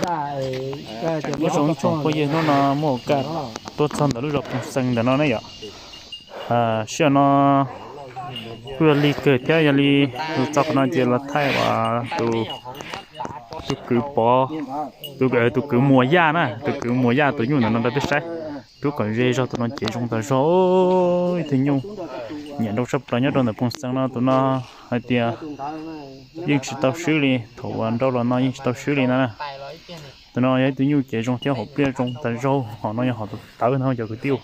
Nyob zoo ib tsoom phooj ywg, hnub no muaj ua kaj tuaj txog ntawm lub zos Phooj Xees ntawm no ne yom. Sij hawm no kuj yog lig kawg thiab, yog li tus txog qhov no ces los thaij uas tus, tus kwv Pov, tus, tus kwv Muas Yaj na, tus kwv Muas Yaj tus nyuj ntawm no rau peb saib. Rub kom ze zog, tus no cev zoo tas zog, ib tug nyuj nyiam nrau tshaj plaws nyob rau ntawm Phooj Xees no. Tus no hais tias yeej tsis tau swb li, thaum uas nrau los no yeej tsis tau swb li ntag na. Tus no yog ib tug nyuj cev zoo thiab haum pliaj zoo tas zog, hom no yog hom tawv ntag cov kwv tij.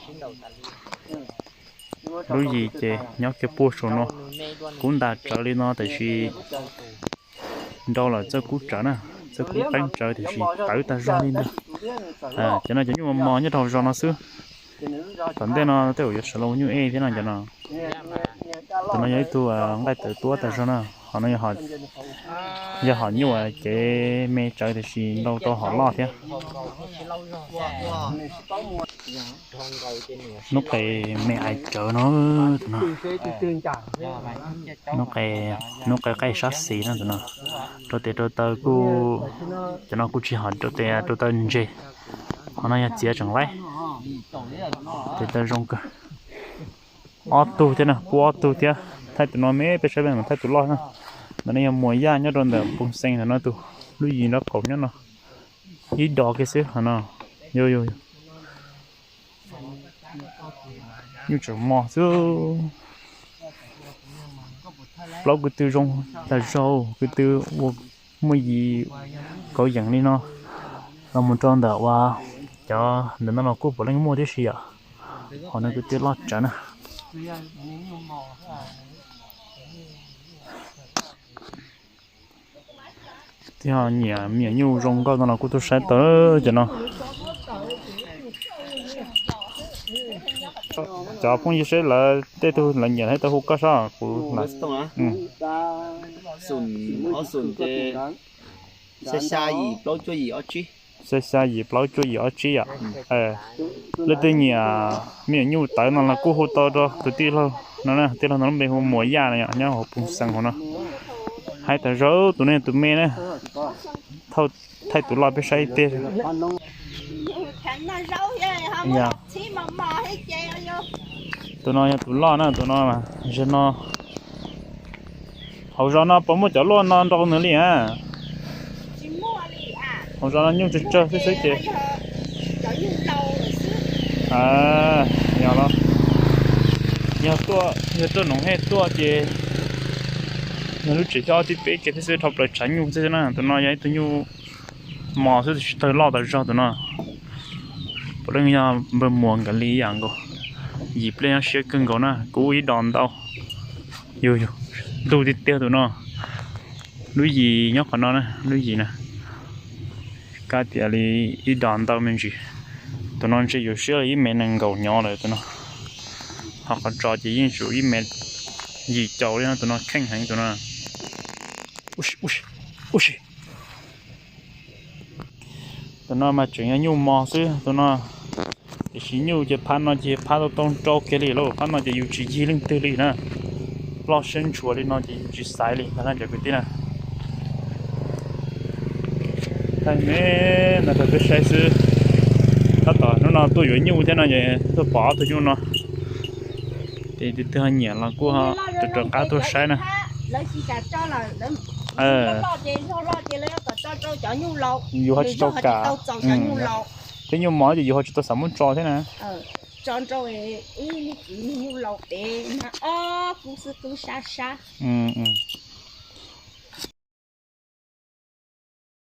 Lub yim ces nyob kiag puag saum no, kub ntas tsawv li no tiam sis nrau lawm txawj kub tsawv na, txawj kub qeeb tsawv tiam sis tawv tag zog li ntag. Cov no cov nyuj mos mos nyob rau hauv zos no xwb. Tom ntej no tej zaum yuav sawv los ua nyuj ej thiab no cov no. Tus no yog ib tug nqaij tawv tuab tag zog na, hom no yog hom nyuj cev me tsawv tiam sis nrau rau hom loj thiab. Hnub qes me ais tsawv no, tus no. Hnub qes, hnub qes qaij sab xis no tus no. Rau tes rau taw kuj, cov no kuj tsis hom rau tes rau taw ntse. Hom no yog txiav tseem laib. Tes taw zoo kawg. Ob tug thiab na, pub ob tug thiab. Thaij tus no me peb saib, peb thaij tus loj na. Ntawm no yog Muas Yaj nyob rau ntawm Phooj Xees ntawm no tus, lub yim nraub qaum nyob no. Ib dos kiag xwb hom no. Yog, yog, yog. Nyuj tseem mos xwb. Plaub ko tw zoo tag zog, ko tw ua muaj yim kauv yeem li no los mus rau ntawm uas cov ntawm no los kuj puav leej muaj tib si yom. Hom no ko tw loj tsawv na. Twb ho nyiam me nyuam nyuj zoo nkauj no los kuj tuaj saib tau cov no. Cov phooj ywg seb lawv tej tug lawv nyiam thiab tau hu koj sab kuv. Xya xya yim plaub cuaj yim ob tsib yom. Leej twg nyiam me nyuam nyuj tawv no los kuj hu tau rau tus tij laug no, tij laug no lub npe hu Muas Yaj no yom, nyob hauv Phooj Xees hauv no. Hais tas zog tus no yog tus me na. Thaij tus loj peb saib ib pliag. Tus no yog tus loj na, tus no mas zaum no hauv zos no puas muaj cov luaj no nrau nws li a? Hauv zos no nyuj tsawg tsawg xwb xwb ces. Yog los, yog tuaj, yog tuaj noom hej tuaj ces yog lub tsev xyov ob tib peb ke thiab xwb, dhau plaws tshav nyuj xwb na. Tus no yog ib tug nyuj mos xwb, tsis tawg loj tas zog tus no. Puav leej yog npawg Muas nkawd li ib yam nkaus. Yim pliaj nyob siab kawg nkaus na, kub ib dos ntau. Yus yus ntug tiag tiag tus no. Lub yim nyob qhov no na, lub yim na. Kab tias li ib dos ntau me ntsis. Tus no ntshe yus siab li ib mev nees nkaum nyob lawm tus no. Ho qhov tsos ces yeej tsum ib mev yim caum li no, tus no kheej heev tus no. Ub si, ub si. Tus no mas tseem yog nyuj mos xwb tus no. Tiam sis nyuj ces phab no ces phab tau tau nrau kiag li lauj, phab no ces yus tsis yig leej twg li na. Ploj siab ntshua li no ces yus tsis xaiv li ntag na cov kwv tij na. Thaij me no rau peb saib xwb. Tab tom hnub no tuaj yuav nyuj thiab no es tuaj pom ob tug nyuj no. Ces tus twg ho nyiam los kuj rov rov qab tuaj saib na. Yus ho tsis tau kam. Tej nyuj mos ces yus ho tsis tau xav muab tso thiab na.